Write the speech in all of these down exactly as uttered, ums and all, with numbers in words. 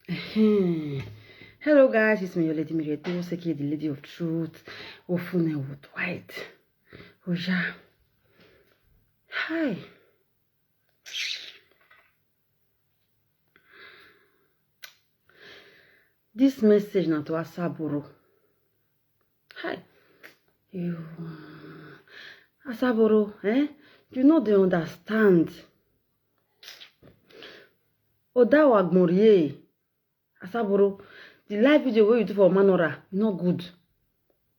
Hmm. Hello guys, it's me, your lady Mireto Seke, the lady of truth. Ofune with white. Oja. Hi. This message na to Asaboro. Hi. You, Asaboro, eh? You no dey understand. Odawa Gmorie. Asaboro, the live video wey you do for Manora, e no good.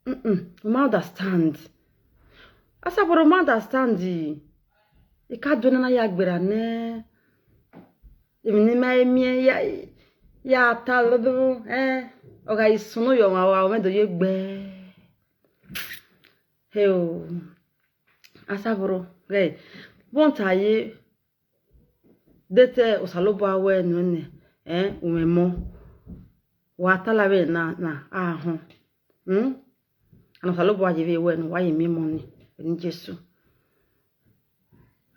Mm-mm, you ma understand. Asaboro, ma understand. Ika dwena na ya gbera ne. Emi ni ma emi ya, ya ta lo do, eh. Oga isunu yo ma wa o me do ye gbe. Hey o. Asaboro, hey. Bon ta ye. Dete Osalobua we no ne, eh, umemo. Wa tala we na, na, ah, ho. Hmm? Ano Osalobua je we we no, wa ye mi mo ni, ni Jesu.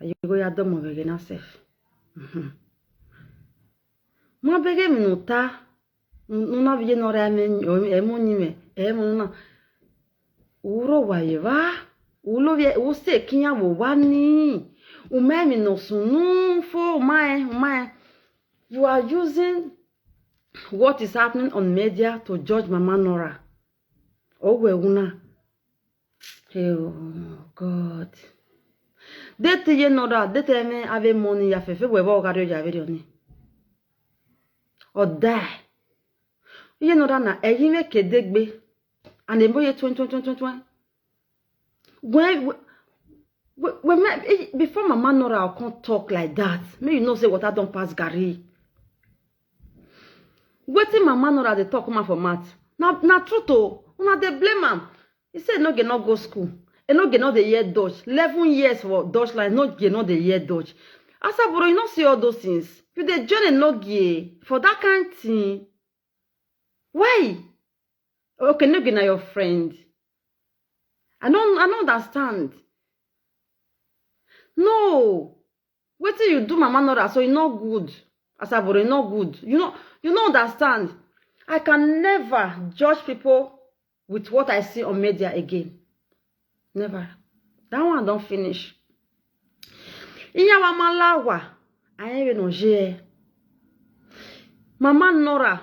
Ayo go ya do mo bege na sef. Mhm. Mo bege mi no ta, no na bege no re me, e mo ni me, e mo na. Uro wa ye wa, ulo ye, u se kinya wo wa ni. Ume mi no sunu fo, ume, ume. You are using what is happening on media to judge Mama Nora. Oh, we una. Oh, God. Dete ye Nora, dete me ave money ya fefe, we bo ga rio ya ve ni. O da. Ye Nora na, e yi me kedegbe. And e mo ye twenty, twenty, twenty, twenty. When, when, when, eh, before Mama Nora come talk like that, me you know say water don pass garri. Wetin Mama Nora dey talk come out for mouth? Na, na truth o. Una dey blame am. He say no get no go school. E no get no dey hear Dutch. Eleven years for Dutch line, no get no dey hear Dutch. Asaboro, you no see all those things. You dey join Enogie for that kind thing. Why? Okay, Enogie na your friend. I don't, I don't understand. No. Wetin you do Mama Nora so e no good. Asaboro, e no good. You no, you no understand. I can never judge people with what I see on media again. Never. That one don finish. Iyawa Malawa, I ain't even on. Mama Nora,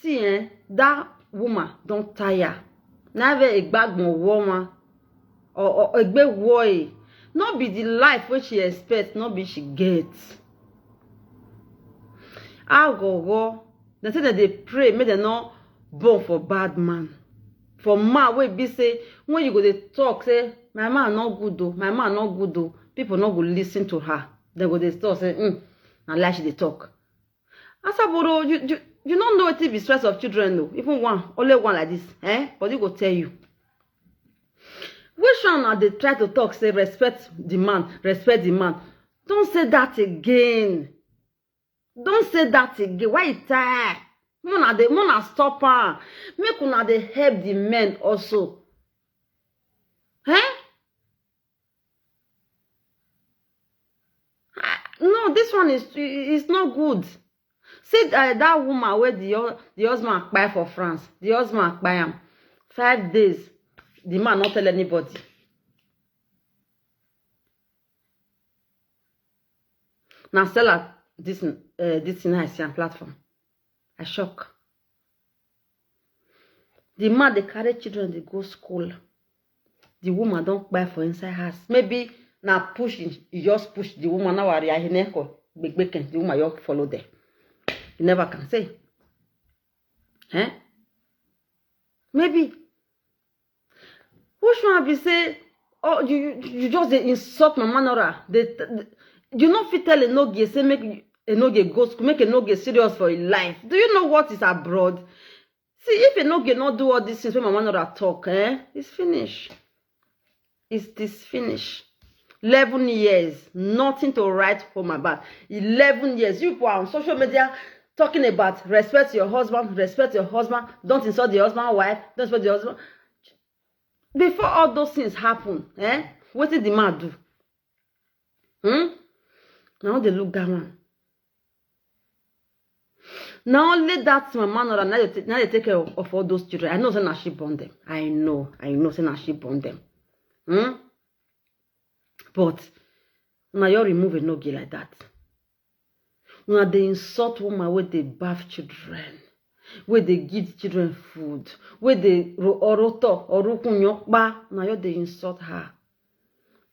see, eh, that woman don tire. Na ve egbagbon woman. Or, or egbe wo e. No be the life wey she expect, no be she get. Agogo. Dem say dem dey pray make dem no born for bad man. For man wey be say when you go dey talk say my man no good o, my man no good o, people no go listen to her. Dem go dey talk say, "Hmm, na lie she dey talk." Asaboro, you, you, you no know wetin be stress of children o. Even one, only one like this, eh? Body go tell you. Which one una dey try to talk say respect the man, respect the man? Don't say that again. Don't say that again. Why you tire? Una dey, una stop am. Make una dey help the men also. Eh? Ah, no, this one is, is not good. See, uh, that woman wey the hu-, the husband kpai for France. The husband kpai am. Five days, the man not tell anybody. Now sell her this, uh, this thing I see on platform. I shock. The man dey carry children dey go school. The woman don kpai for inside house. Maybe na push, he, he just push the woman. Now I hear neko gbegbe ken, the woman just follow there. You never can say. Eh? Maybe. Which one be say, oh, you, you, you just dey insult Mama Nora? They, they, you no fit tell Enogie say make Enogie go school, make Enogie serious for his life. Do you know what is abroad? See, if Enogie no do all these things wey Mama Nora talk, eh, it's finish. It's this finish. Eleven years, nothing to write home about. Eleven years. You people are on social media talking about respect your husband, respect your husband, don't insult the husband wife, don't insult the husband. Before all those things happen, eh, wetin the man do? Hmm? Now they look that one. Na only that mama Nora na dey take care of, of all those children. I know say na she born them. I know, I know say na she born them. Hmm? But una you remove Enogie like that. Una dey insult woman wey dey bath children, wey dey give children food, wey dey ro- oroto, orukun nyokpa. Una you dey insult her.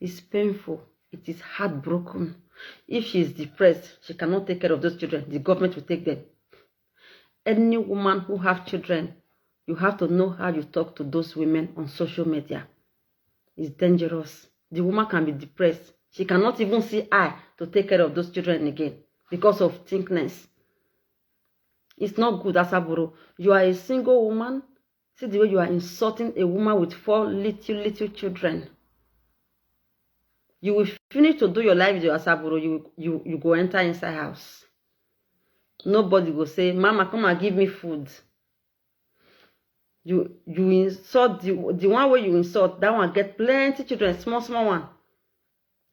It's painful. It is heartbroken. If she is depressed, she cannot take care of those children. The government will take them. Any woman who have children, you have to know how you talk to those women on social media. It's dangerous. The woman can be depressed. She cannot even see eye to take care of those children again because of thinkness. It's not good, Asaboro. You are a single woman. See the way you are insulting a woman with four little, little children. You will finish to do your life with your Asaboro. You, you, you go enter inside house. Nobody go say, "Mama, come and give me food." You, you insult the, the one where you insult, that one get plenty children, small, small one.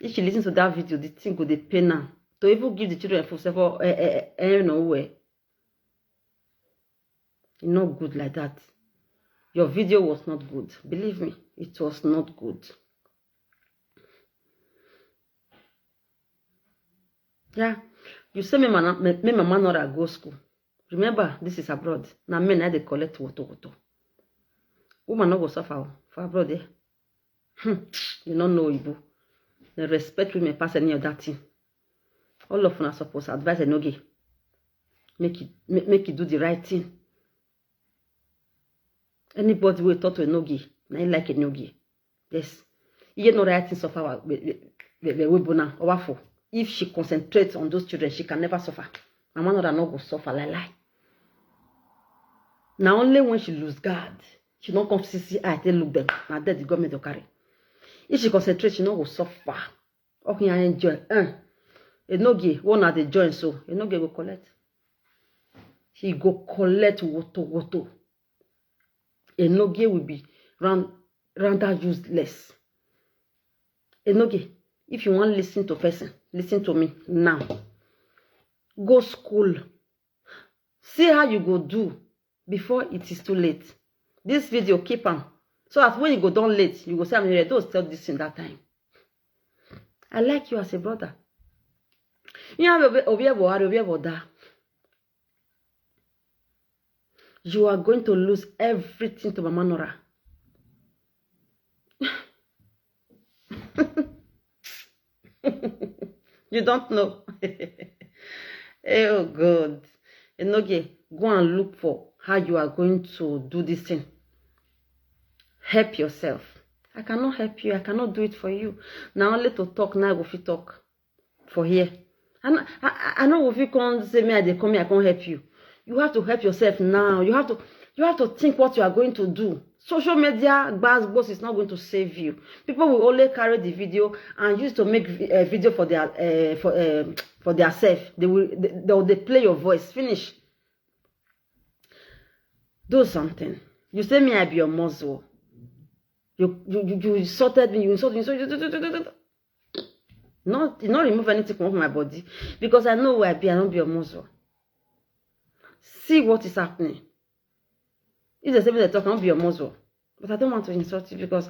If she listen to that video, the thing go dey pain am. To even give the children food, sef, eh, eh, eh, eh, no way. E not good like that. Your video was not good. Believe me, it was not good. Yeah, you say me, man, me, me mama Nora go school. Remember, this is abroad. Na men na dey collect woto woto. Woman no go suffer o, for abroad there. Hmm. You no know Igbo. They respect women pass any other thing. All of una suppose advise Enogie. Make it ma- make it do the right thing. Anybody wey talk to Enogie, na him like Enogie. Yes. Iye no right thing suffer wa- we- we- we- we- we bona, or for. If she concentrates on those children, she can never suffer. Mama Nora no go suffer like lie. Na only when she lose guard, she no come see see eye take look them. Na there the government go carry. If she concentrate, she no go suffer. Okay, I enjoy. Eh. Enogie, one at the join so. Enogie go collect. He go collect woto woto. Enogie will be round rounder useless. Enogie, if you want listen to person, listen to me now. Go school. See how you go do before it is too late. This video, keep am. So as when you go down late, you go say, "I'm ready to tell this thing that time." I like you as a brother. You have Obi Buhari, Obi Boda. You are going to lose everything to Mama Nora. You don't know. Oh God. Enogie, go and look for how you are going to do this thing. Help yourself. I cannot help you. I cannot do it for you. Now only to talk, now I go fit talk for here. And I, I, I know if you come say me, I dey come here, I can't help you. You have to help yourself now. You have to you have to think what you are going to do. Social media, gbas gbos is not going to save you. People will only carry the video and use to make a video for their uh, for uh, for their self. They will they, they will they play your voice. Finish. Do something. You say me, I be your muzzle. You you you, you insulted me. You insulted me. So you, you, you, you, you, you. No, you not remove anything from my body because I know who I be. I don't be your muzzle. See what is happening. If they say me they talk, I don't be your muzzle. But I don't want to insult you because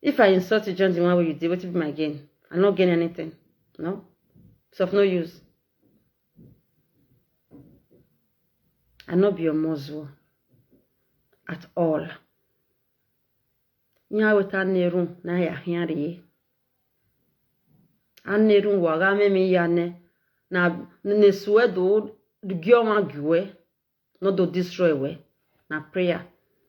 if I insult you, John, the one way you did, what will be my gain? I not gain anything. No, so of no use. I not be your muzzle at all. Nya weta neru na ya hiari. Aneru waga me mi ya ne na ne suedo gyo ma gwe. Not to destroy we. Na prayer.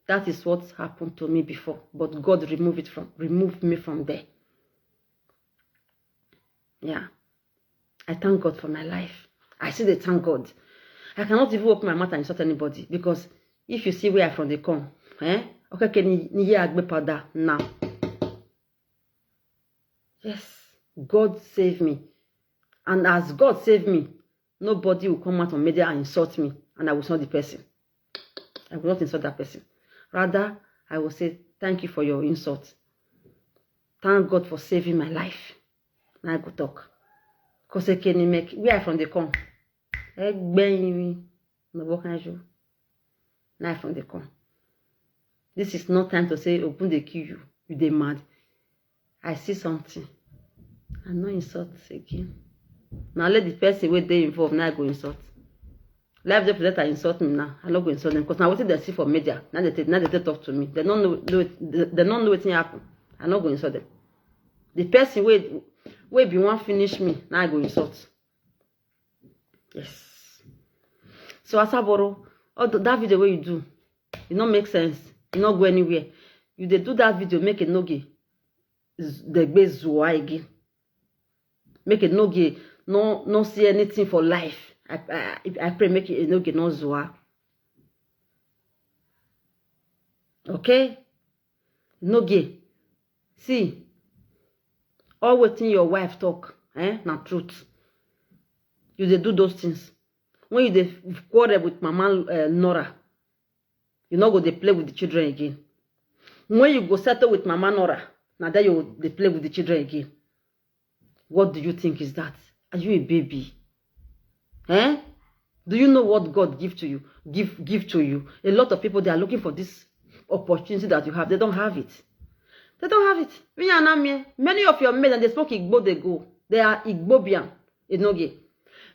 That is what happened to me before. But God remove it from remove me from there. Yeah. I thank God for my life. I still dey thank God. I cannot even open my mouth and insult anybody because if you see where I from dey come, eh? Okay, can you hear agbe powder now? Yes, God save me. And as God save me, nobody will come out on media and insult me, and I will not the person. I will not insult that person. Rather, I will say, "Thank you for your insult. Thank God for saving my life." Now I go talk. Because I can make where I from dey come. Egbeyin mi. Na what kind you? Knife from the corn. This is not time to say Ogun dey kill you. You dey mad. I see something. I no insult again. Now let the person wey dey involved now go insult. Life dey present and insult me now. I no go insult them because now wetin dem see for media, now they take, now they take talk to me. They don't know, know they don't know wetin happen. I no go insult them. The person wey wey be wan finish me, now I go insult. Yes. So Asaboro, all the, that video wey you do, e no make sense. E no go anywhere. You dey do that video make Enogie z- dey gbe zuwa again. Make Enogie no no see anything for life. I I, I pray make Enogie no zuwa. Okay? Enogie, see, all wetin your wife talk, eh, na truth. You dey do those things. When you dey quarrel with Mama uh, Nora, you no go dey play with the children again. When you go settle with Mama Nora, na there you dey play with the children again. What do you think is that? Are you a baby? Eh? Do you know what God give to you? Give give to you. A lot of people they are looking for this opportunity that you have. They don't have it. They don't have it. Many of your men and they smoke Igbo they go. They are Igbobian. Enogie.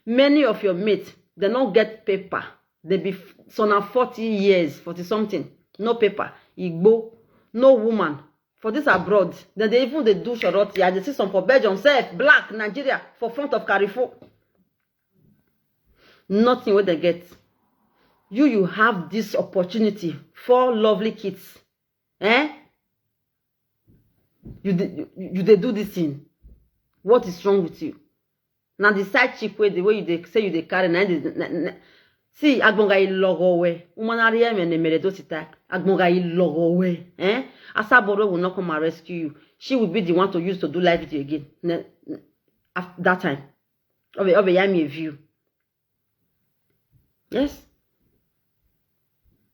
Many of your mates, they don't get paper. They be some are forty years, forty something. No paper. Igbo. No woman. For this abroad, then they even they do shorot. Yeah, they see some for Belgium, self, black, Nigeria, for front of Carrefour. Nothing what they get. You you have this opportunity. Four lovely kids. Eh? You dey you, you dey do this thing. What is wrong with you? Now the side chick wey the way you dey say you dey carry na dey na, na, see agbonga ilogowe umanari eme ne mere dosita agbonga ilogowe eh Asaboro will not come and rescue you. She will be the one to use to do live video again. Ne, ne, af- that time. Obe obe ya me view. Yes.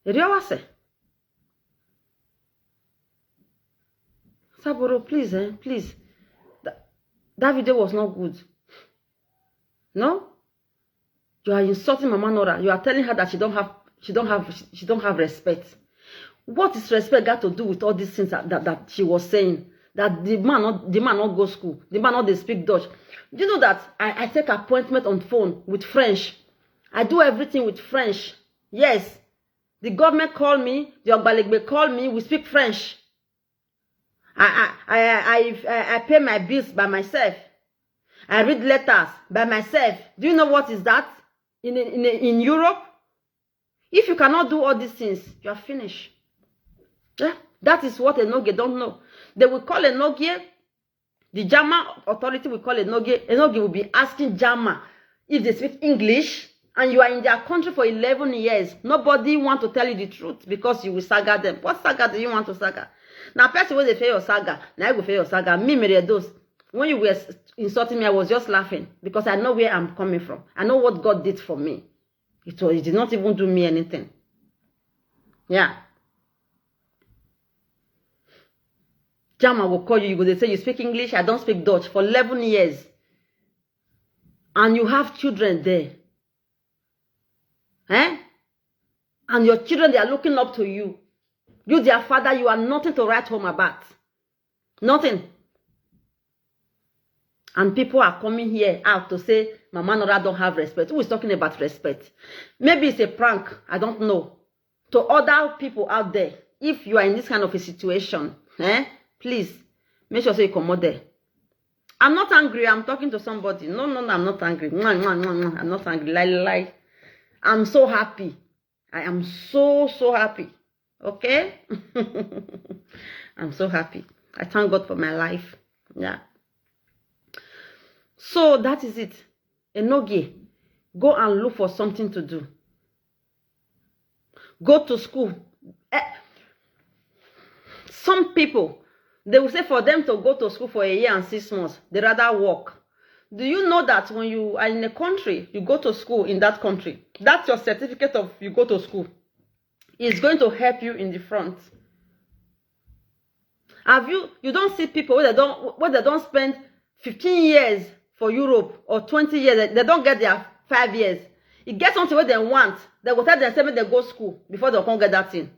Eriowase. Saboro, please, eh, please. That, that video was not good. No? You are insulting Mama Nora. You are telling her that she don't have she don't have she, she don't have respect. What is respect got to do with all these things that, that, that she was saying? That the man not the man not go school, the man not they speak Dutch. Do you know that I, I take appointment on phone with French? I do everything with French. Yes. The government call me, the Ogbalegbe call me, we speak French. I I I I, I, I pay my bills by myself. I read letters by myself. Do you know what is that? In in, in Europe, if you cannot do all these things, you are finished. Yeah, that is what Enogie don't know. They will call Enogie, the German authority will call Enogie. Enogie will be asking German if they speak English, and you are in their country for eleven years. Nobody want to tell you the truth because you will saga them. What saga do you want to saga? Now, person wey dey fear your saga, now I go fear your saga. Me, Mere Edos, when you were s- insulting me, I was just laughing because I know where I'm coming from. I know what God did for me. It was, it did not even do me anything. Yeah. Jama will call you. You go, they say you speak English. I don't speak Dutch for eleven years. And you have children there. Eh? And your children, they are looking up to you. You, their father, you are nothing to write home about. Nothing. And people are coming here out to say Mama Nora don't have respect. Who is talking about respect? Maybe it's a prank. I don't know. To other people out there, if you are in this kind of a situation, eh, please make sure so you come out there. I'm not angry. I'm talking to somebody. No, no, no, I'm not angry. Mwah, mwah, mwah, mwah. I'm not angry. Lie, lie, lie. I'm so happy. I am so, so happy. Okay? I'm so happy. I thank God for my life. Yeah. So that is it. Enogie, go and look for something to do. Go to school. Eh, some people, they will say for them to go to school for a year and six months, they rather work. Do you know that when you are in a country, you go to school in that country, that's your certificate of you go to school. It's going to help you in the front. Have you, you don't see people where they don't, where they don't spend fifteen years for Europe or twenty years, they, they don't get their five years. E get something wey dem want, dem go tell dem say make dem go school before dem come get that thing.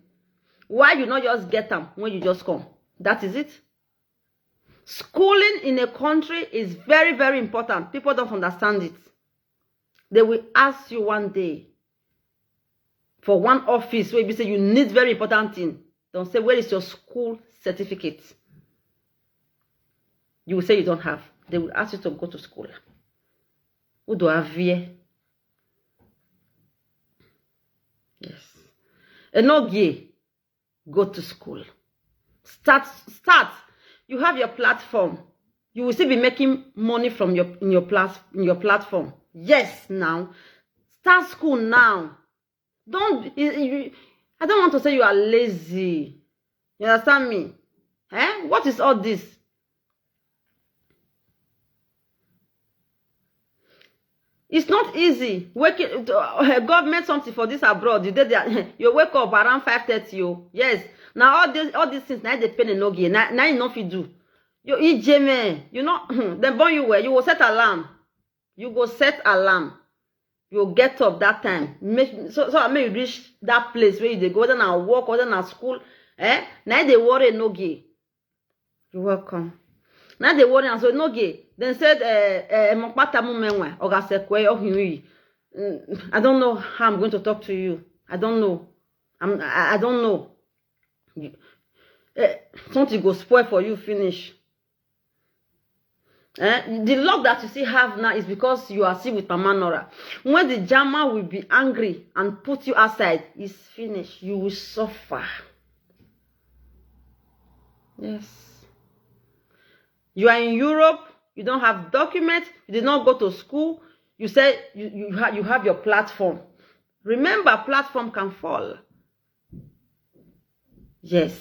Why you no just get am when you just come? That is it. Schooling in a country is very, very important. People don't understand it. They will ask you one day for one office where you say you need very important thing. Don't say, "Where is your school certificate?" You will say you don't have. They will ask you to go to school. Udo Avie. Yes. Enogie, go to school. Start, start. You have your platform. You will still be making money from your, in your plat-, in your platform. Yes, now. Start school now. Don't, you, you, I don't want to say you are lazy. You understand me? Eh? What is all this? It's not easy. Waking, uh, government something for this abroad. You dey there, you wake up around five thirty. Oh, yes. Now all this, all these things, now they pain Enogie. Now, now you no fit do. You E J man, you know, dem born you well. You go set alarm. You go set alarm. You go get up that time. Make, so, so make you reach that place where you dey go, whether na work, whether na school. Eh? Now they worry Enogie. You're welcome. Now they worry am. So Enogie, dem said, eh, eh, "Mokpata mu menwa, oga sekwe, oh, hmm, hmm." Mm, I don't know how I'm going to talk to you. I don't know. I'm, I, I don't know. You, eh, something go spoil for you finish. Eh? The luck that you still have now is because you are still with Mama Nora. When the Jama will be angry and put you outside, it's finished. You will suffer. Yes. You are in Europe, you don't have documents, you did not go to school, you say you, you, ha-, you have your platform. Remember, platform can fall. Yes.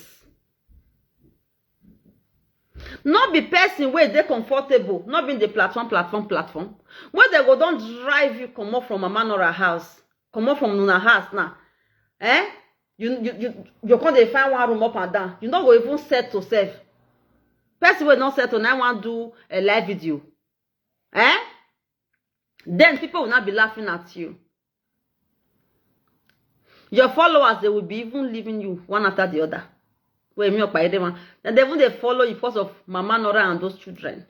No be person wey dey comfortable, no be the platform, platform, platform. When they go don drive you comot from Mama Nora house, comot from una house now. Eh? You, you, you, you come dey find one room up and down. You no go even settle sef. Person wey no settle now want do a live video. Eh? Then people will not be laughing at you. Your followers, they will be even leaving you one after the other. Wey me up by them, and they even dey follow you because of Mama Nora and those children.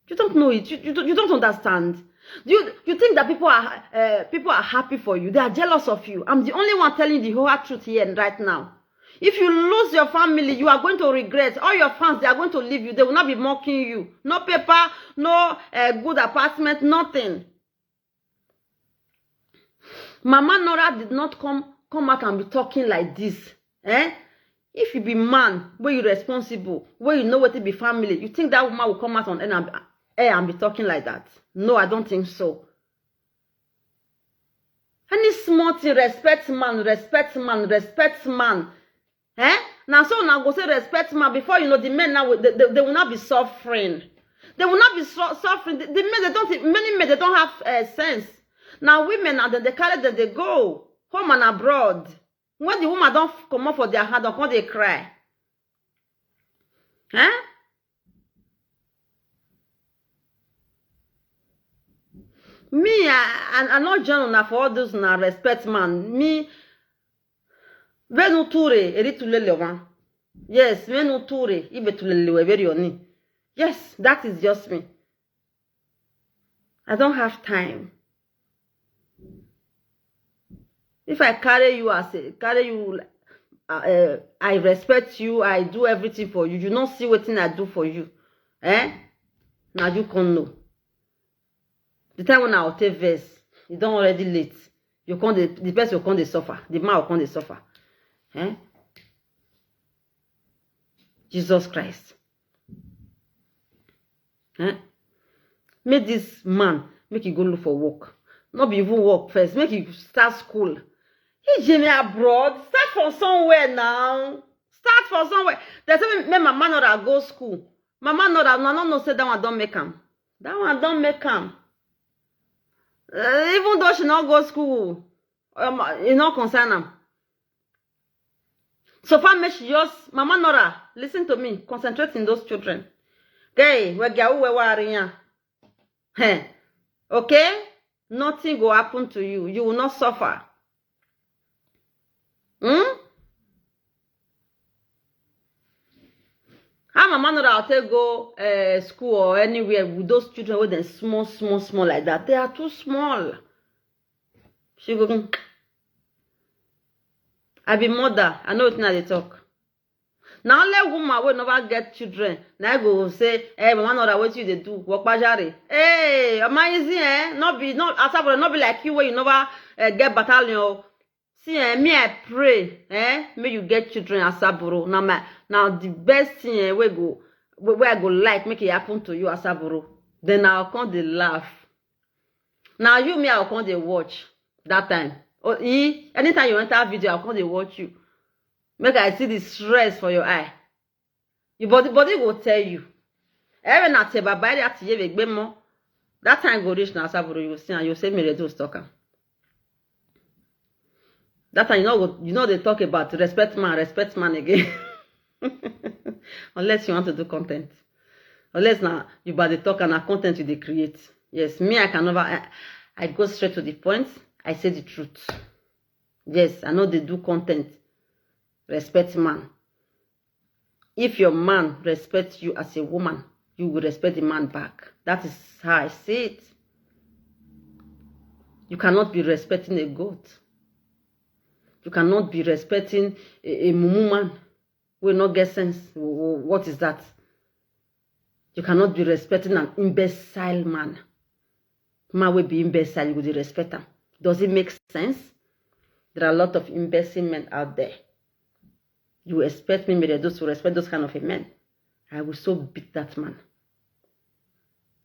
You don't know it. You, you, don't, you don't understand. You, you think that people are, uh, people are happy for you. They are jealous of you. I'm the only one telling the whole hard truth here and right now. If you lose your family, you are going to regret. All your fans, they are going to leave you. They will not be mocking you. No paper, no, uh, good apartment, nothing. Mama Nora did not come, come out and be talking like this. Eh? If you be man, where you responsible, where you know what to be family, you think that woman will come out on air and, air and be talking like that? No, I don't think so. Any small thing, respect man, respect man, respect man. Eh? Now, so now go say respect man. Before you know, the men now will, they, they, they will not be suffering. They will not be su-, suffering. The, the men, they don't, many men, they don't have, uh, sense. Now women, now they, they carry them, they go home and abroad. When the woman don't come up for their hand, don't come, they cry. Eh? Me, I, I, I not join una for all those na respect man. Me, venu ture, eri tulele wa. Yes, venu ture, ibe tulele we very oni. Yes, that is just me. I don't have time. If I carry you as a, carry you, uh, uh, I respect you, I do everything for you. You not see wetin I do for you. Eh? Now you can know. The time when I will take verse, it don't already late. You can't, the, the person will come dey suffer. The man will come dey suffer. Eh? Jesus Christ. Eh? Make this man, make he go look for work. Not be even work first. Make he start school. He Jimmy abroad. Start from somewhere now. Start from somewhere. They say, "Make Mama Nora go school." Mama Nora, no, no, no, say that one don't make am. That one don't make am. Uh, even though she not go school, um, it not concern am. So far, make she just, Mama Nora, listen to me. Concentrate in those children. Gay, we get who we are in. Hey, okay? Nothing go happen to you. You will not suffer. Hmm? How mama no dey take go uh, school or anywhere with those children with them small, small, small like that? They are too small. She go, "Hmm. I be mother. I know wetin I dey talk." Na only woman wey never get children na I go say, "Hey, mama no dey, wetin you dey do? Work pajare." Hey, amazing, eh? No be, no, Asaboro, no be like you wey you never uh, get battalion. Oh. See, eh, me, I pray, eh, make you get children, Asaboro. Now my, now the best thing, eh, we go, where I go like make it happen to you, Asaboro. Then I'll come dey laugh. Now you, me, I'll come dey watch that time. Oh, e, anytime you enter video, I'll come dey watch you. Make I see the stress for your eye. Your body, body go tell you. Even at a babai that ye be more. That time go reach now, Asaboro, you go see and you say me ready to talk am. That time you know you know they talk about respect man, respect man again. Unless you want to do content. Unless now you buy the talk and a content you they create. Yes, me I can never I, I go straight to the point. I say the truth. Yes, I know they do content. Respect man. If your man respects you as a woman, you will respect the man back. That is how I see it. You cannot be respecting a goat. You cannot be respecting a, a mumu man. Will not get sense. What is that? You cannot be respecting an imbecile man. Man will be imbecile, you will respect him. Does it make sense? There are a lot of imbecile men out there. You expect me, Mary, those to respect those kind of a men? I will so beat that man.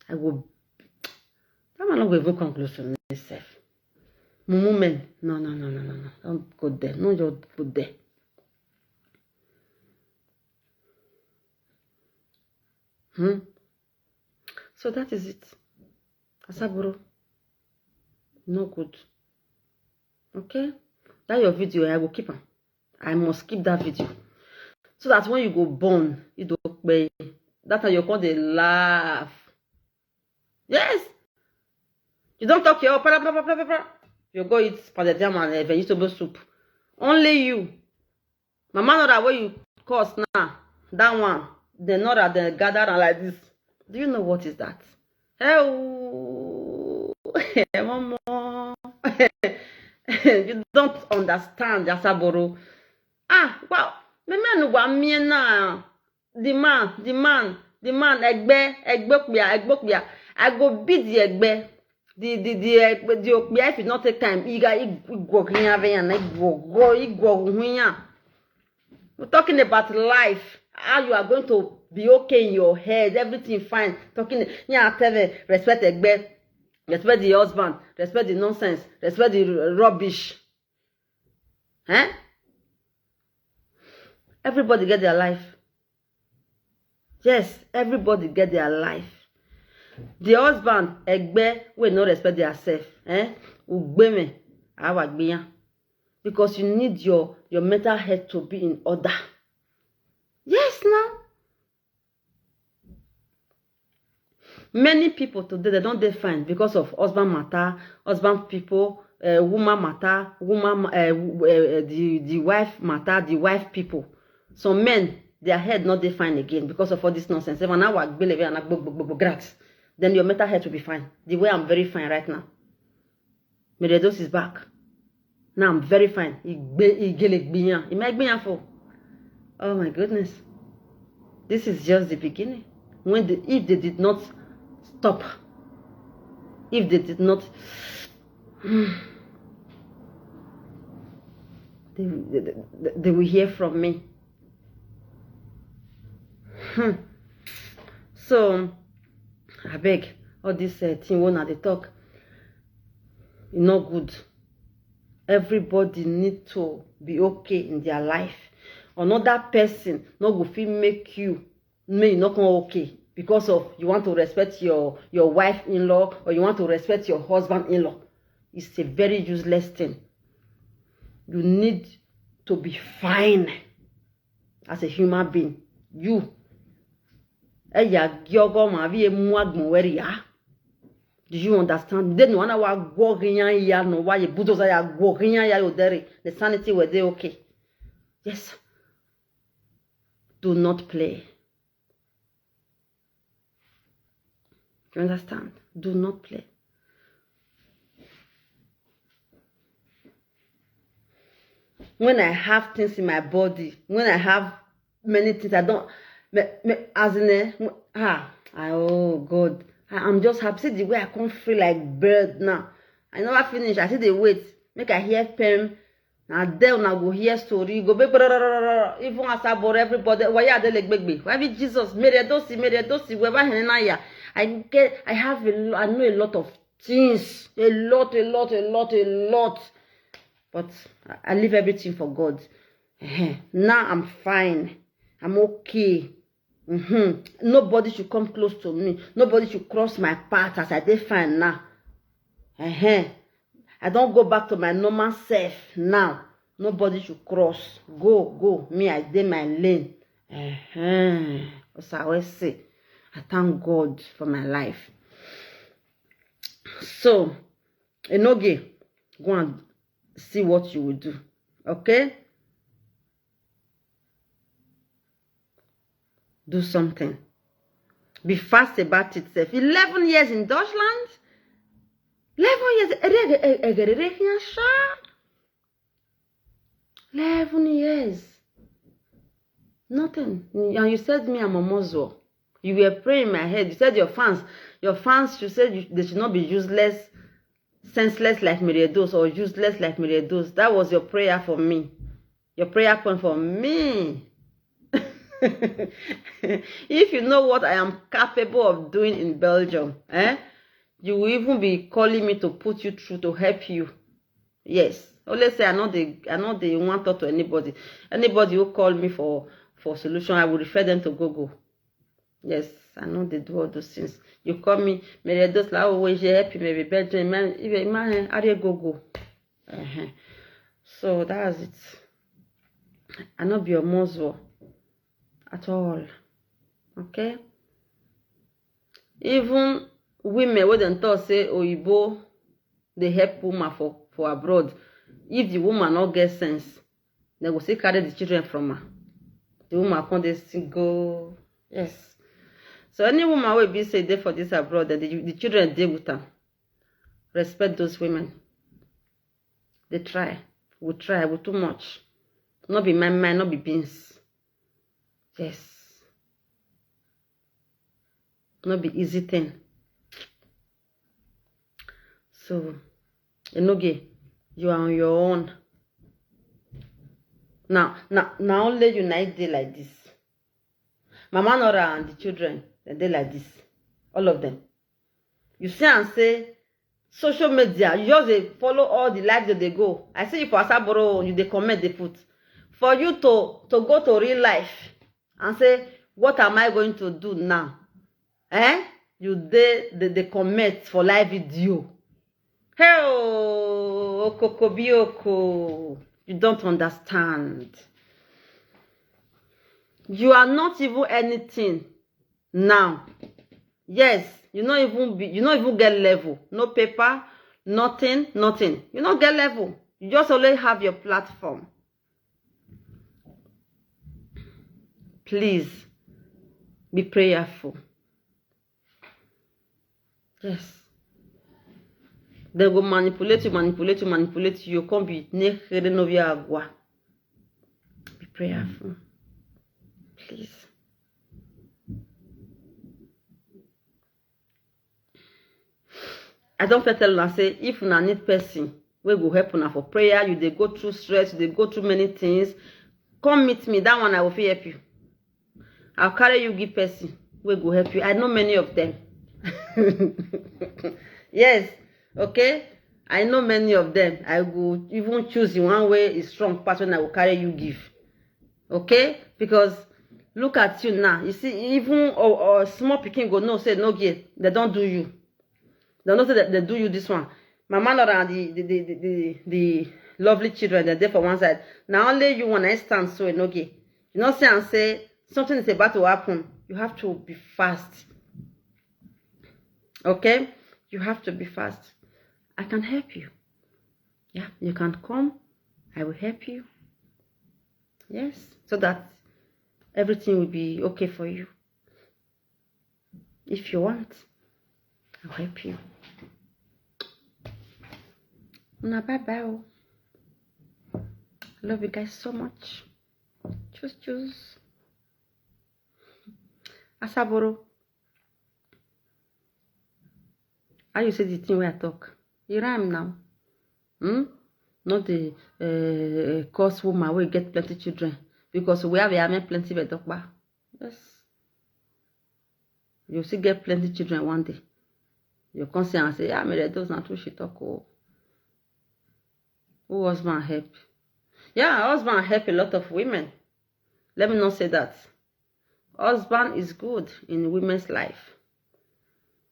I will. That man not even come close to myself. Mumu men, no, no, no, no, no, no. Don't go there. No, don't go there. Hmm. So that is it. Asaboro. No good. Okay? That your video, I will keep on. I must keep that video. So that when you go born, you don't pay. That time you call the laugh. Yes. You don't talk your para, para, para, para. You go eat pounded yam and uh, vegetable soup. Only you. Mama Nora, where you cause now? That one. The Nora, they gather and like this. Do you know what is that? Hey, mama. You don't understand, Asaboro. Ah, wow. Me me no wa me na. The man, the man, the man, egbe, egbe kpia, egbe kpia. I go beat the egbe. The the the egbe, the okpia, if you not take time, you got igwo hinya veyan, igwo go, igwo hinya. We're talking about life, how you are going to be okay in your head, everything fine. Talking, yeah, tell me, respect egbe, respect the husband, respect the nonsense, respect the r- rubbish. Eh? Everybody get their life. Yes, everybody get their life. The husband, egbe, will not respect theirself. Eh? Ugbeme, awagbiyan. Because you need your, your mental health to be in order. Yes, now. Many people today, they don't define because of husband matter, husband people, uh, woman matter, woman, uh, uh, the, the wife matter, the wife people. Some men, their head not defined again because of all this nonsense. Even now, I believe and I go, go, go, go, grass. Then your mental health will be fine. The way I'm very fine right now. Meredos is back. Now I'm very fine. Igbe- Igele Gbiyan. Ime Gbiyan for. Oh my goodness. This is just the beginning. When the, if they did not stop, if they did not, they, they, they, they will hear from me. Hmm. So, I beg, all this uh, thing when I dey talk, e no good. Everybody need to be okay in their life. Another person no go fit make you make you no come okay because of you want to respect your your wife in-law or you want to respect your husband in-law. It's a very useless thing. You need to be fine as a human being. You, eya gyogo ma vi emu agbon weri ya. Do you understand? Then one hour go ya no why you bulldozer ya go ya you dere. The sanity were they okay? Yes. Do not play. You understand? Do not play. When I have things in my body, when I have many things, I don't, me, me, as in, eh, ah, I, oh God, I, I'm just happy. See the way I come feel like bird now. I never finish. I see the wait. Make I hear pen. Now there una go hear story. Go be brrrr. Even as I bore everybody. Why are they like baby? Why be Jesus? Mary Dosi, Mary Dosi, wherever Henaya. I get, I have, a, lo- I know a lot of things. A lot, a lot, a lot, a lot. But I, I leave everything for God. Ehen. Now I'm fine. I'm okay. Mm-hmm. Nobody should come close to me. Nobody should cross my path as I dey fine now. Ehen. I don't go back to my normal self now. Nobody should cross. Go, go. Me, I dey my lane. Ehen. As I always say, I thank God for my life. So, Enoge, go and see what you will do. Okay? Do something. Be fast about it, sef. Eleven years in Dutchland. Eleven years. Ere- ere- ere- ere- ere- sha. Eleven years. Nothing. And you said me, I'm a Mozo. You were praying in my head. You said your fans, your fans should say you, they should not be useless, senseless like Miriados or useless like Miriados. That was your prayer for me. Your prayer point for me. If you know what I am capable of doing in Belgium, eh? You will even be calling me to put you through to help you. Yes. Always say I know they I know they want talk to anybody. Anybody who call me for for solution, I will refer them to Google. Yes, I know they do all those things. You call me, Mary Dos la always help you, maybe Belgium, man, even man, are you Google? Uh-huh. So that's it. I not be a Muslim at all. Okay? Even women wey dem talk say oyibo dey help woman for for abroad, if the woman no get sense, dem go still carry the children from her. The woman come dey single. Yes. So any woman wey be say dey for this abroad, the, the children dey with am. Respect those women. They try. We try. We too much. Not be my mind, not be beans. Yes. Not be easy thing. So, Enoge, you are on your own. Now, now, now only you night day like this. Mama Nora and the children, they dey like this. All of them. You see and say, social media, you just dey follow all the life that they go. I see you for Asaboro, you dey comment, they put. For you to to go to real life and say, what am I going to do now? Eh? You dey dey dey comment for live video. Hey, oh, Okokobioko, you don't understand. You are not even anything now. Yes, you no even be, you no even get level. No paper, nothing, nothing. You no get level. You just only have your platform. Please be prayerful. Yes. They go manipulate you, manipulate you, manipulate you. You come be nekhere novia agua. Be prayerful. Please. I don't fit tell una say if una need person wey go help una for prayer, you dey go through stress, you dey go through many things, come meet me. That one I will fit help you. I'll carry you give person wey go help you. I know many of them. Yes, okay. I know many of them. I go even choose the one wey is strong pass when I will carry you give. Okay? Because look at you now. You see, even or, or small pikin go know say no get. They don't do you. They know say they, they do you this one. Mama Nora and the the the, the, the, the lovely children, they're there for one side. Now only you one I stand so no get. You know say and say something is about to happen. You have to be fast. Okay? You have to be fast. I can help you. Yeah, you can come. I will help you. Yes, so that everything will be okay for you. If you want, I'll help you. Una bye bye. Oh. Love you guys so much. Choose, choose. Asaboro. How you say the thing where I talk? You rhyme now. Hmm? Not the uh, cause woman will get plenty children because we have a plenty of doctor. Yes. You still get plenty children one day. You come say and say, yeah, me those not who she talk. Oh. Who husband help? Yeah, husband help a lot of women. Let me not say that. Husband is good in women's life.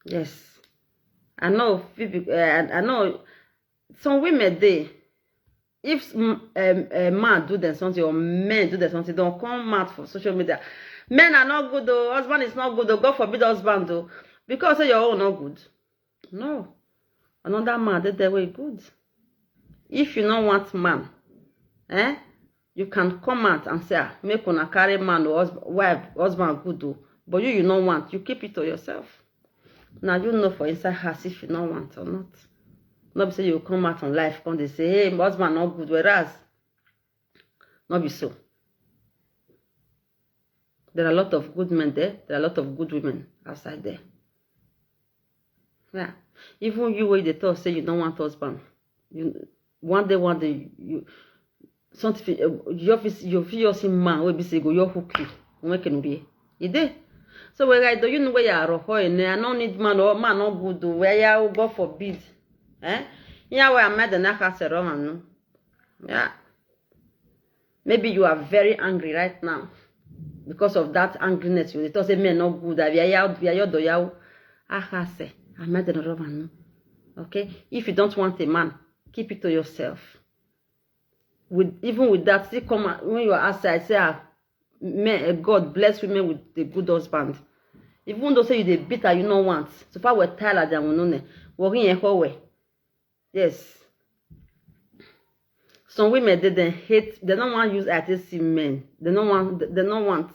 Yes. I know. Uh, I know some women, they, if a man do them something or men do them something, don't come out for social media. Men are not good though. Husband is not good though. God forbid husband though. Because say your own not good. No. Another man, they, they way good. If you don't want man, eh? You can come out and say, ah, make una carry man or husband, wife, husband good though. But you, you don't want. You keep it to yourself. Now you know for inside house if you don't want or not. Not say you come out on life, come they say, hey, my husband not good. Whereas, not be so. There are a lot of good men there. There are a lot of good women outside there. Yeah. Even you where they talk say you don't want husband. You one day, one day you something uh, you feel you feel your see man will be say go your hook you. When can be? You dey. So where I do you know where you are? I don't need man or man not good though. Where you God forbid. Eh? Yeah, where I met the Naka Seroma no. Yeah. Maybe you are very angry right now because of that angriness. You thought say men not good. That we are out, we are your doyao. Ahase, I'm not the rubber. Okay, if you don't want a man, keep it to yourself. With even with that, still come out when you are outside. Say, ah, men, eh, God bless women with a good husband. Even though say you dey bitter, you no want. So far we tell her that we no ne. Working in her way. Yes. Some women they then hate, they don't want use I T C men. They don't want they don't want.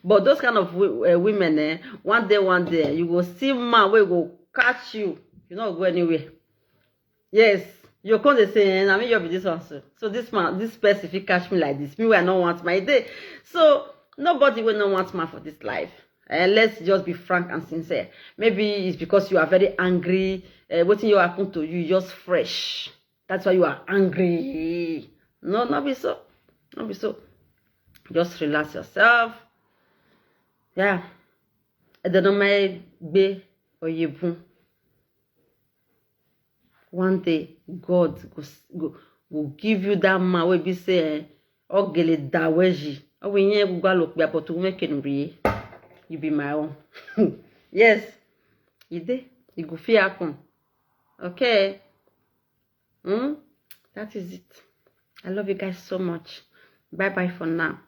But those kind of uh, women, eh, one day, one day, you go see man will go catch you. You not go anywhere. Yes. You come they say, eh, I mean you'll be this one. So, so this man, this person if he catch me like this, me I don't want my day. So nobody will not want man for this life. Uh, let's just be frank and sincere. Maybe it's because you are very angry. Uh, what you happen to you just fresh. That's why you are angry. No, not be so. Not be so. Just relax yourself. Yeah. And then my be or you boom. One day, God go, go, go give you that man will be say, eh, ogele daweji. Owe nye gugwa lokpe apotu ume kenuriye. You be my own. Yes. You dey. You go fit happen. Okay. Hmm? That is it. I love you guys so much. Bye bye for now.